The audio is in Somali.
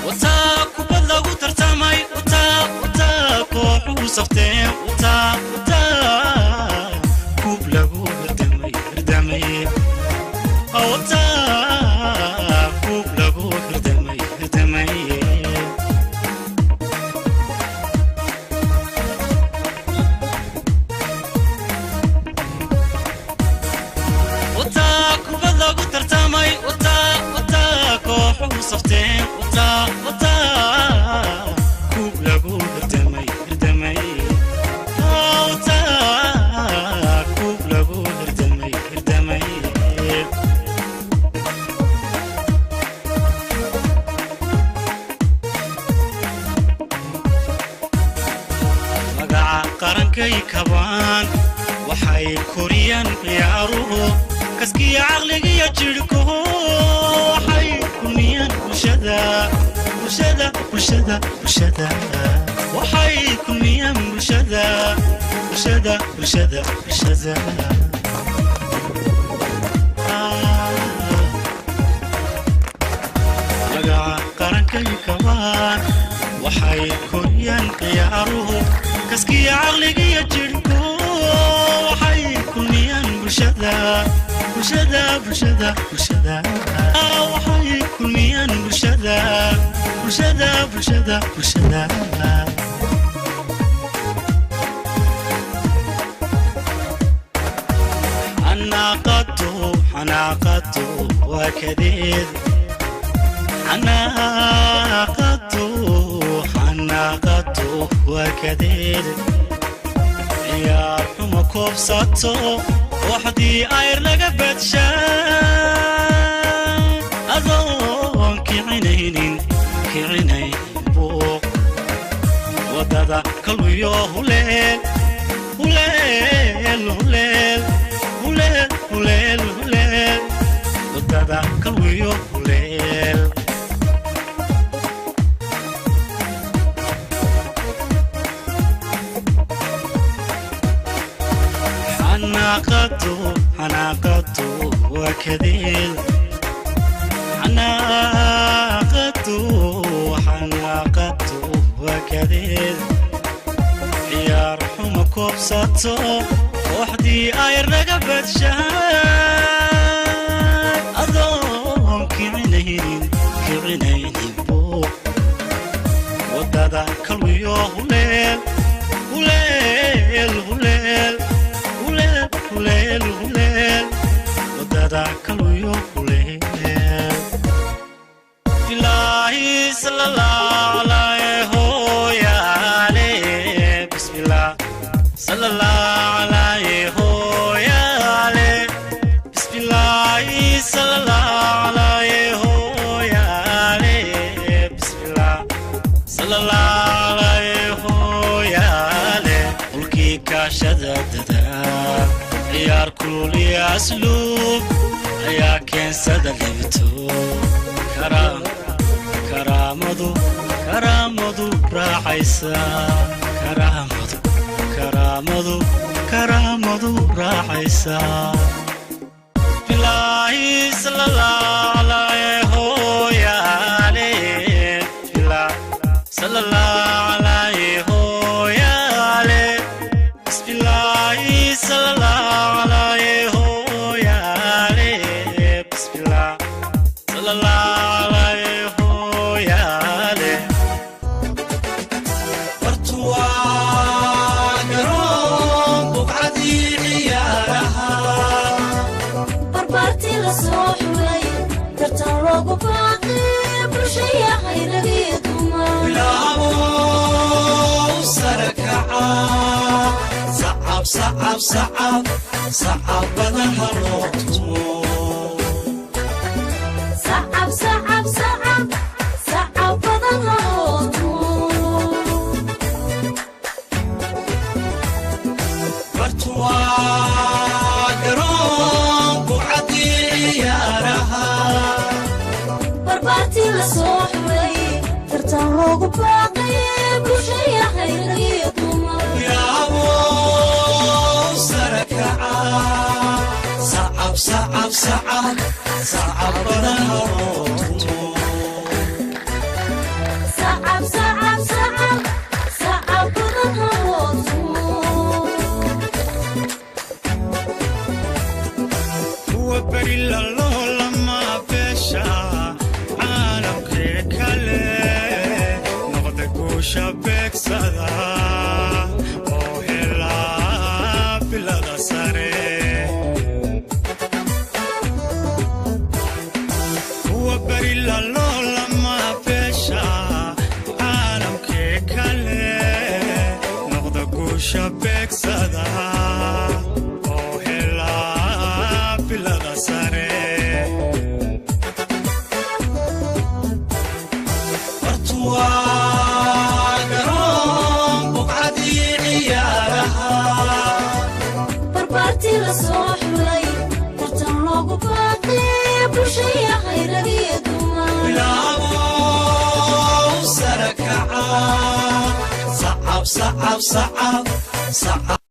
Wataa kubad lagu tartamay, wataa, wataa kooxuhu safteen, wataa, wataa kub lagu hirdamay, hirdamay, wataa kub lagu hirdamay, hirdamay. Wataa kubad lagu tartamay, wataa, wataa kooxuhu safteen, wataa, wataa kub lagu hirdamay, hirdamay, wataa kub lagu hirdamay, hirdamay. Magaca qarankay kabaan, waxay koriyaan ciyaaruhu kaskiya caqligiyo jidhku, waxay kulmiyaan bulshada, bulshada, bulshada, bulshada, waxay kulmiyaan bulshada, bulshada, bulshada, bulshada. Magaca qarankay kabaan, waxay koriyaan ciyaaruhu kaskiya caqligiyo jidhku, waxay kulmiyaan bulshada, bulshada, bulshada, bulshada, waxay kulmiyaan bulshada, bulshada, bulshada, bulshada. Xanaaqadu, xanaaqadu waa kadeed, xanaaqadu, xanaaqadu waa kadeed. Ciyaar xumo koobsato, kooxdii ayr laga badshaa, adoon kicinaynin, kicinayn buuq, waddada kalwiyo huleel, huleel, huleel, huleel, huleel, huleel, waddada kalwiyo huleel. Xanaaqadu, xanaaqadu waa kadeed, xanaaqadu, xanaaqadu waa kadeed. Ciyaar xumo koobsato, kooxdii ayr laga badshaa, adoon kicinaynin, kicinaynin buuq, waddada kalwiyo huleel, huleel, huleel, huleel, huleel, huleel, waddada kalwiyo huleel. Bilaahi sala allahu hooyaale, bismillah sala allahu hooyaale, bismillaahi sala allahu hooyaale, bismillah sala allahu hooyaale. Dhulkii kaashada dadaal, ciyaar kululiya asluub ayaa keensada lebto, karaamadu, karaamadu raacaysa, karaamadu, karaamadu, karaamadu raacaysa. Bilaahi sala hooyaale, bilaa sala hooyaale, bismillaahi sala hooyaale, bismillah sala hooyaale. Bartuwaa garoon buqcadii ciyaaraha, Barbaartii la soo xulay, tartan loogu baaqay bulshaya hayragii dumar. Bilaabow sare kaca, sacab, sacab, sacab, sacab badan ha loo tumo. Sacab, sacab, sacab, sacab badan ha loo tumo. Loogu baaqay bulshayahay rag iyo dumar. Bilaabow sare kaca, sacab, sacab, sacab, sacab badan haloo tumo. Sacab, sacab, sacab, sacab badan haloo tumo. Kuwa beri laloolama beesha caalamkee kale noqda, guusha beegsada oo helaa bilada sare. Kuwa beri laloolama beesha caalamkee kale noqda, guusha beegsada oo helaa bilada sare. Hortuwaa garoon buqcadii ciyaaraha. Barbaartii la soo xulay, tartan loogu baaqay bulshayahay rag iyo dumar. Bilaabow sare kaca, sacab, sacab, sacab, sacab.